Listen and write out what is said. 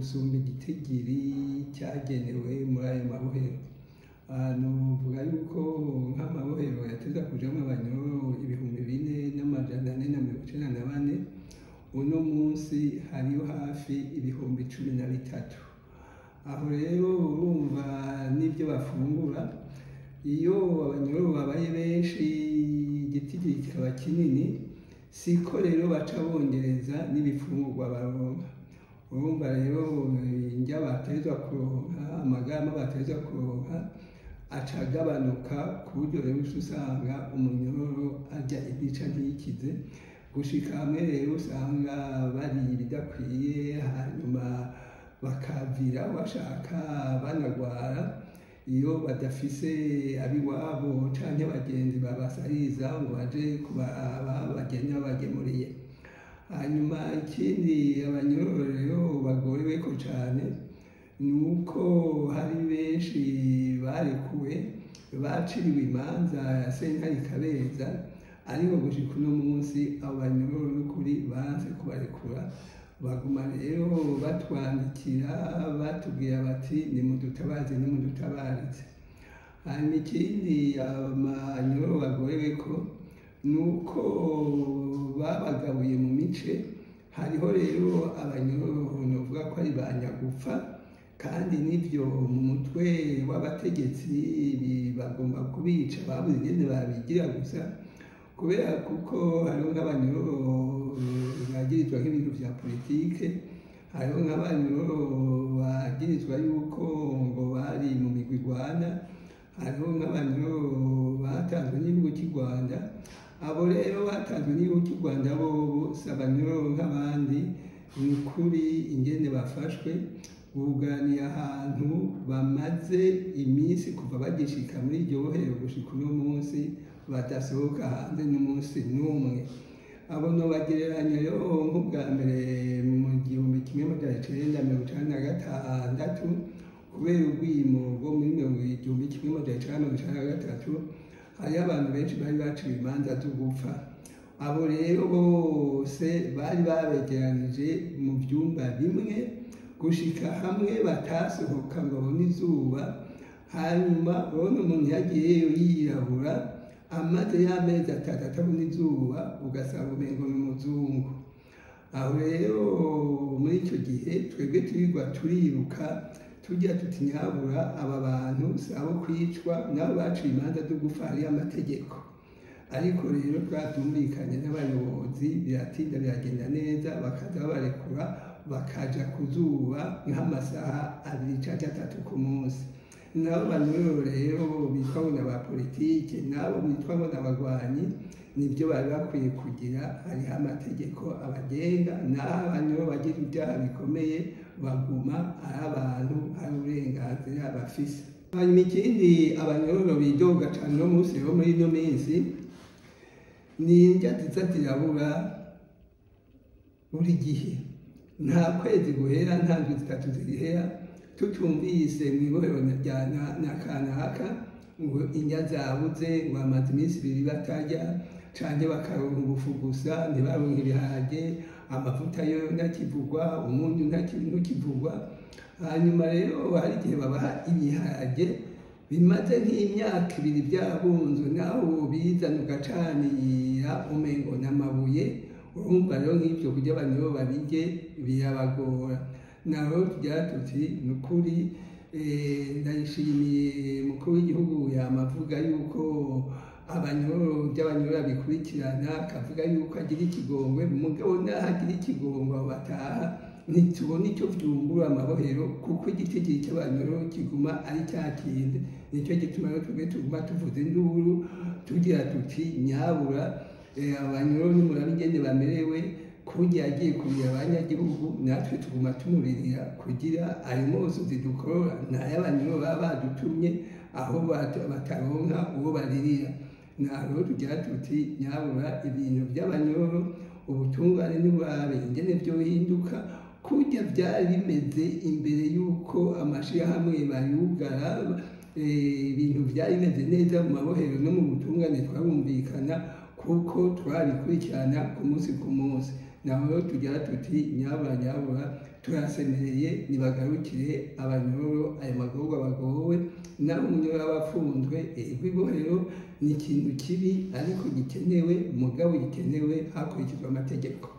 gusumba igitigiri cyagenewe muri ayo mabohero. Novuga yuko nk'amabohero yateza kujamwo abanyororo 4494, uno munsi hariyo hafi 13,000. Aho rero urumva n'ibyo bafungura, iyo abanyororo babaye benshi igitigiri kikaba kinini, siko rero baca bongereza n'ibifungurwa baronka. Urumva rero indya bategerezwa kuronka, amagama bategerezwa kuronka aca agabanuka, ku buryo rero uca usanga umunyororo arya intica ntikize, gushika hamwe rero usanga bariye ibidakwiye, hanyuma bakavira bashaka banagwara iyo badafise abiwabo canke bagenzi babasahiriza ngo baje kubaraba bagende babagemuriye. Hanyuma ikindi abanyororo rero bagoreweko cane ni uko hari benshi barekuwe baciriwe imanza ya sentare ikabeza, ariko gushika uno munsi abo banyororo n'ukuri banse kubarekura. Baguma rero batwandikira batubwira bati nimudutabaze, nimudutabarize. Hanyuma ikindi abanyororo bagoreweko ni uko babagabuye mu mice. Hariho rero abanyororo novuga ko ari ba nyagupfa, kandi n'ivyo mu mutwe w'abategetsi bagomba kubica, babuze ingene babigira gusa kubera kuko hariho nk'abanyororo bagirizwa nk'ibintu vya politike, hariho nk'abanyororo bagirizwa yuko ngo bari mu migwi igwana, hariho nk'abanyororo batanzwe n'igihugu cy'u Rwanda. Abo rero batanzwe n'igihugu cy'u Rwanda bobo si abanyororo nk'abandi, ni ukuri ingene bafashwe buganiye ahantu bamaze iminsi kuva bagishika muri iryo bohero gushika uno munsi badasohoka hanze n'umunsi n'umwe. Abo nobagereranya rero nk'ubwa mbere mu 1996, kubera urwimo rwo muri 1993, hariho abantu benshi bari baciwe imanza zo gupfa. Abo rero bose bari babegeranije mu vyumba bimwe gushika hamwe batasohoka ngo babone izuba. Hanyuma urabona umuntu yagiyeyo yirabura amaze y'amezi 3 atabona izuba, ugasanga umengo ni umuzungu. Aho rero muri ico gihe twebwe turirwa turiruka turya tuti nyabura aba bantu si abo kwicwa, nabo baciye imanza zo gupfa, hariyo amategeko. Ariko rero twatumvikanye n'abayobozi biratinda biragenda neza, bakaza babarekura bakaja ku zuba nk'amasaha 2 canke 3 ku munsi. Nabo banyororo rero bitwa ngo n'aba politike, nabo bitwa ngo n'abagwanyi, nibyo bari bakwiye kugira, hariho amategeko abagenga. Naho abanyororo bagira ibyaha bikomeye baguma ari abantu, hari uburenganzira bafise. Hanyuma ikindi abanyororo bidoga cane uno munsi rero muri ino minsi ni indya ziza zirabura buri gihe. Nta kwezi guhera, nta ndwi 3 zihera tutumvise mw'ibohero rya na kanaka ngo indya zabuze, ngo bamaze iminsi 2 batarya, canke bakaronka ubufu gusa ntibaronke ibiharage, amavuta yo ntakivugwa, umunyu ntukivugwa. Hanyuma rero hari igihe babaha ibiharage bimaze nk'imyaka 2 byabunzwe, naho wobizana ugacanira umengo n'amabuye. Urumva rero nk'ivyo kurya abantu babirye birabagora. Naho tugira tuti ni ukuri, ndayishimiye mukuru w'igihugu yamavuga yuko abanyororo by'abanyororo bikurikirana, akavuga yuko agira ikigongwe, mugabo naho agira ikigongwe abo bataha ntitubona icyo vyungura amabohero, kuko igitigiri cy'abanyororo kiguma ari cya kindi. Nicyo gituma rero twebwe tuguma tuvuza induru tugira tuti nyabura, abanyororo nimurabe ingene bamerewe, kurya yagiye kurira abanyagihugu, natwe tuguma tumuririra kugira ayo mosozi dukorora n'ay'abanyororo baba badutumye aho bataronka uwo baririra. Naho tugira tuti nyabura ibintu by'abanyororo ubutungane niburabe ingene vyohinduka, kurya vyari bimeze imbere y'uko amashirahamwe bayugara, ibintu vyari bimeze neza mu mabohero no mu butungane twarumvikana, kuko twabikurikirana ku munsi ku munsi. Naho tugira tuti nyabura nyabura, turasemereye, nibagarukire abanyororo, ayo magorwa bagowe. Naho umunyororo aba afunzwe, ego, ibohero ni ikintu kibi ariko gikenewe, mugabo gikenewe hakurikizwa amategeko.